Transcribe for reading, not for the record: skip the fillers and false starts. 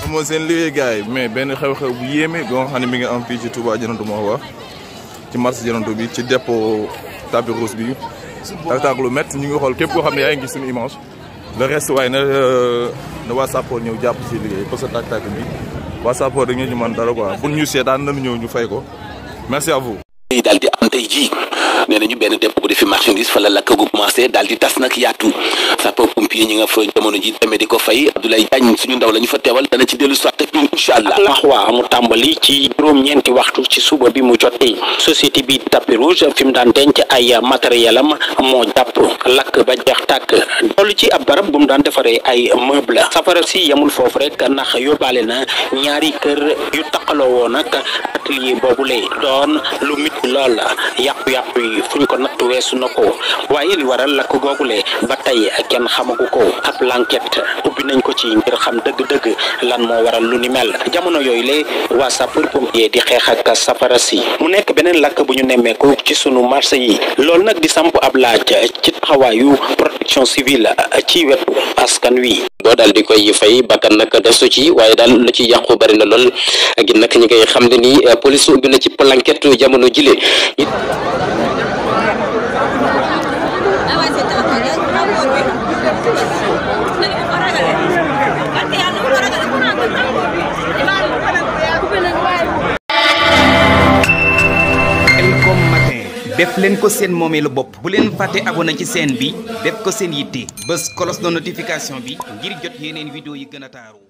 moo seen liggéey gars yi mais benn xew-xew bu yéeme bi nga xam ne mi ngi am fii ci Touba Janantou Mahwa ci marché Janantou bi ci dépôt tapis rouge bi tak lu métti ñu ngi xool képp koo xam ne yaa ngi gis suñu image le reste waaye na waa Sapor ñëw jàpp si liggéey parce que tak bi waa Sapor dañu ñu mën dara quoi bu ñu seetaan nañu ñëw ñu fay ko merci à vous. daal di am tey jii nee nañu benn dépôt bu defi marchandise fa la lakk gu commencé daal di tas nag yaatu sapeur pompier ñi nga fa jamono ji tamit di ko fay Abdoulaye Diagne suñu ndaw la ñu fa teewal dana ci dellu soit incha allah. Mahwa mu tàmbali ci juróom-ñeenti waxtu ci suba bi mu jotee société bi tapis rouge fi mu daan denc ay matériel am moo jàpp lakk ba jeex tàkk dollu ci ab barab bu mu daan defaree ay meuble safara si yemul foofu rek ndax yóbbaale na ñaari kër yu taqaloo woon nag atelier boobule doon lu mit lool yàqu-yàqu yi fu ñu ko natt weesu na ko waaye li waral lakk googule ba tey kenn xamagu ko ab l'enquête ubbi nañ ko ci ngir xam dëgg-dëgg lan moo waral lu ni mel jamono yooyu le waa sapeur pompier di xeex ak safara si mu nekk beneen lakk bu ñu nemmeeku ci sunu marché yi loolu nag di samp ab laaj ci taxawaayu protection civile ci wetu askan wi. doo daal di koy fay bakkan nag desu ci waaye daal lu ci yàqu bari na lool gi nag ñi ngay xam ne ni police ubbi na ci l'enquête jamono jile. def leen ko seen moomeelu bopp bu leen fàtte abonné ci chaîne bi def ko seen yitte bës cloche de notification bi ngir jot yeneen vidéo yi gën a taaru